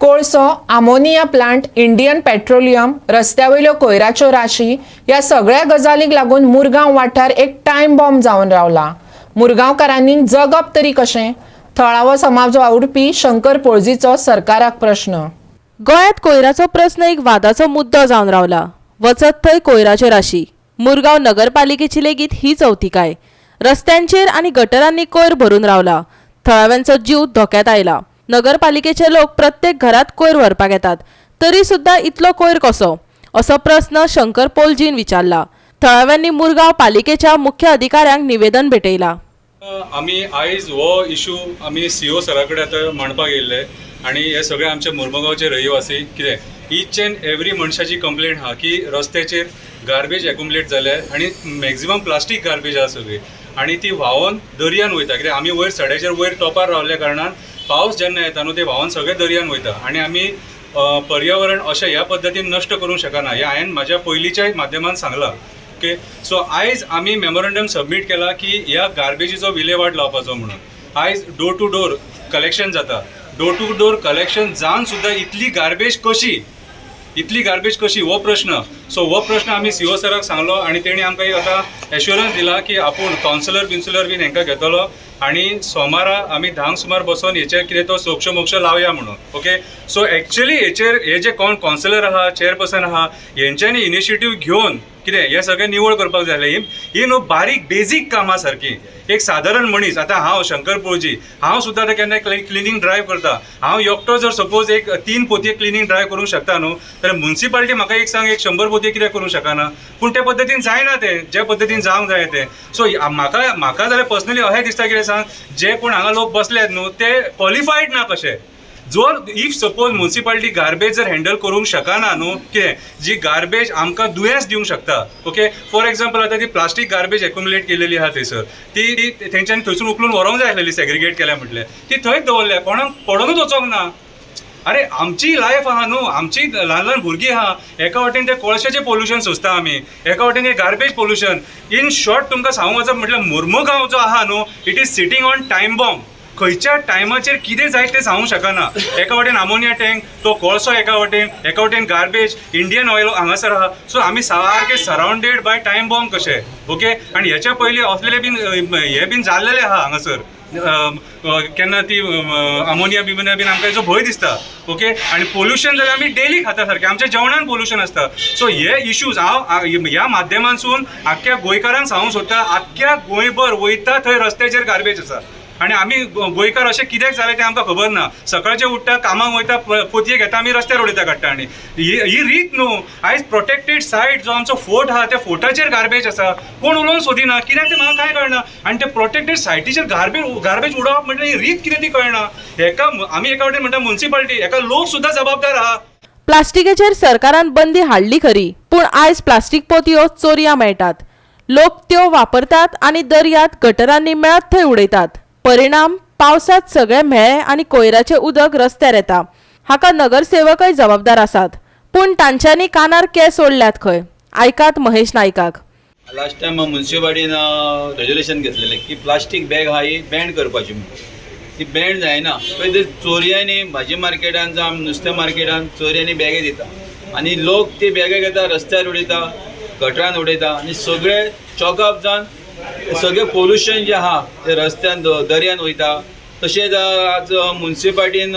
कोळसो, ammonia plant, Indian petroleum, रस्त्या वयल्यो कोयराच्यो राशी ह्या सगळ्या गजालींक लागून मुरगांव वाठार एक टायम बॉम्ब जावन रावला. मुरगांवकारांनी जगप तरी कशें? थळावो समाज वावुरपी शंकर पोळजीचो सरकाराक प्रश्न. गोंयांत कोयराचो प्रस्न एक वादाचो मुद्दो जावन रावला. वचत थंय कोयराच्यो राशी. मुरगांव नगरपालिकेची लेगीत हीच अवतिकाय. रस्त्यांचेर आनी गटरांनी कोयर भरून रावला. थळाव्यांचो जीव धोक्यांत आयला. नगरपालिकेचे लोक प्रत्येक घरात कोयर व्हरपाक येतात, तरी सुद्दां इतलो कोयर कसो, असो प्रस्न शंकर पोलजीन विचारला. थळाव्यांनी मुरगांव पालिकेच्या मुख्य अधिकाऱ्यांक निवेदन भेटयला. आमी आयज हो इशू आमी सीओ सरा कडेन आतां मांडपाक येयल्ले आनी हे सगळे आमचे मुर्मगांवचे रहिवासी. कितें, इच एंड एवरी मनशाची कंप्लेन आहा की रस्त्याचेर गार्बेज एक्युमुलेट जाल्या आनी मॅक्झिमम प्लास्टीक गार्बेज आहा सगळी आनी ती व्हांवोन दर्यान वयता. कित्याक आमी वयर सड्याचेर, वयर टॉपार रावल्या कारणान पावस जेन्ना येता न्हू, ते व्हांवोन सगळे दर्यान वयता आनी आमी पर्यावरण अशें ह्या पद्दतीन नश्ट करूंक शकना, हें हांवें म्हाज्या पयलींच्याय माध्यमान सांगलां. ओके, सो आयज आमी मेमोरंडम सबमीट केला की ह्या गार्बेजीचो विलेवाट लावपाचो म्हणून. आयज डोर टू डोर कलेक्शन जाता. डोर टू डोर कलेक्शन जावन सुद्दां इतली गार्बेज कशी, इतली गार्बेज कशी, हो प्रश्न. सो हो प्रश्न आमी सीओ सराक सांगलो आनी तेणी आमकां एक आतां एश्युरन्स दिला की आपूण कावन्सिलर बिन्सिलर बीन हांकां घेतलो आनी सोमारा आमी 10क सुमार बसोन हेचेर कितें तो सोक्ष मोक्ष लावया म्हणून. ओके, सो एक्चुअली हेचेर हे जे कोण कावन्सिलर आहा, चेअरपर्सन आहा, हेंच्यांनी इनिशिएटीव घेवन कितें हें सगळें निवळ करपाक जाय. ही ही न्हू बारीक बेजीक कामां सारकी. एक सादारण मनीस, आतां हांव शंकर पोळजी, हांव सुद्दां आतां केन्ना क्लिनींग ड्रायव्ह करता. हांव एकटो जर सपोज एक तीन पोतये क्लिनींग ड्रायव्ह करूंक शकता न्हू, जाल्यार मुन्सिपालिटी म्हाका एक सांग, एक 100 पोतये कित्याक करूंक शकना? पूण ते पद्दतीन जायना तें, जे पद्दतीन जावंक जाय तें. सो म्हाका म्हाका जाल्यार पर्सनली अशें दिसता, कितें सांग, जे कोण हांगा लोक बसल्यात न्हू, ते क्वॉलिफायड ना कशे. जर if suppose municipality garbage जर हँडल करूंक शकना न्हू, कितें जी गार्बेज आमकां दुयेंस दिवंक शकता. ओके, फॉर एग्जाम्पल, आतां ती प्लास्टीक गार्बेज एक्युमुलेट केलेली आहा थंयसर, ती ती तेंच्यांनी थंयसून उखलून व्हरोंक जाय आसलेली, सेग्रिगेट केल्या म्हटलें. ती थंयच दवरल्या, कोणाक पडोनूच वचोंक ना. अरे, आमची लायफ आहा न्हू, आमची ल्हान ल्हान भुरगीं आहा. एका वाटेन ते कोळशाचें पोल्युशन सोंसता आमी, एका वाटेन हे गार्बेज पोल्युशन. इन शॉर्ट, तुमकां सांगूंक वचप म्हटल्यार मुर्मुगांव जो आहा न्हू, it is sitting on time bomb. खंयच्या टायमाचेर कितें जायत तें सांगूंक शकना. एका वाटेन आमोनिया टँक, तो कोळसो एका वाटेन, एका वाटेन गार्बेज, इंडियन ऑयल हांगासर आहा. सो आमी सारके सरावंडेड बाय टायम बॉम्ब कशे. ओके, आनी हेच्या पयलीं असलेले बीन हे बीन जाल्लेले आहा हांगासर. अम, अ, केन्ना ती अमोनिया बिमोनिया बीन आमकां हेचो भंय दिसता. ओके, आनी पोल्युशन जाल्यार आमी डेली खाता सारकें, आमच्या जेवणान पोल्युशन आसता. सो हे इश्यूज हांव ह्या माध्यमांसून आख्ख्या गोंयकारांक सांगूंक सोदता. आख्ख्या गोंयभर वयता थंय रस्त्याचेर गार्बेज आसा आनी आमी गोंयकार अशें कित्याक जालें तें आमकां खबर ना. सकाळचे उठ्ठा, कामाक वयता, पोतये घेता, आमी रस्त्यार उडयता, काडटा. आनी ही ही रीत न्हू. आयज प्रोटेक्टेड सायट जो आमचो फोर्ट आहा, त्या फोर्टाचेर गार्बेज आसा. कोण उलोवन सोदिना कित्याक तें, म्हाका कांय कळना. आनी ते प्रोटेक्टेड सायटीचेर गार्बेज गार्बेज उडोवप म्हटल्यार ही रीत कितें ती कळना. हेका आमी एका वटेन म्हणटा मुन्सिपालिटी, हेका लोक सुद्दां जबाबदार आहा. प्लास्टिकेचेर सरकारान बंदी हाडली खरी, पूण आयज प्लास्टीक पोतयो चोरयां मेळटात. लोक त्यो वापरतात आनी दर्यात, गटरांनी मेळत थंय उडयतात. परिणाम, पावसात सगळे म्हेळे आनी कोयराचें उदक रस्त्यार येता. हाका नगरसेवकय जबाबदार आसात, पूण तांच्यांनी कानार केंस ओडल्यात खंय. आयकात महेश नायकाक. लास्ट टायम मुन्सिपालिटीन रेजोल्युशन घेतलेलें की प्लास्टीक बॅग आहा ही बॅन करपाची म्हणून. ती बॅन जायना. पळय, ते चोरयांनी भाजी मार्केटान जावं नुस्तें मार्केटान चोरयांनी बॅगां दिता आनी लोक ती बॅगां घेता, रस्त्यार उडयता, गटरान उडयता आनी सगळे चॉकअप जावन सगळें पोल्युशन जें आहा तें रस्त्यान, दर्यान वयता. तशेंच आज मुन्सिपालिटीन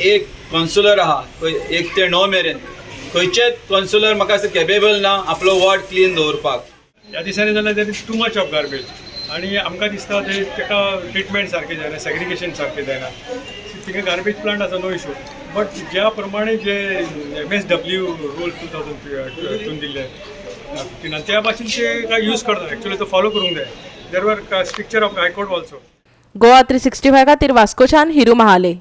एक कावन्सिलर आहा, खंय 1 ते 9 मेरेन खंयचेच कावन्सिलर म्हाका असं केपेबल ना आपलो वॉर्ड क्लीन दवरपाक. ह्या दिसांनी जाल्यार there is too much of garbage आनी आमकां दिसता ते ताका ट्रिटमेंट सारकें जायना, सेग्रिगेशन सारकें जायना. थिंगा गार्बेज प्लांट आसा, नो इशू, बट ज्या प्रमाणे जे एमएसडब्ल्यू रूल 2000 हितून दिल्ले 15, त्या भाशेन ते काय यूज करता. एक्चुअली तो फॉलो करूंक जाय. There were stricture of High Court also. Goa 365 खातीर वास्कोच्यान हिरू महाले.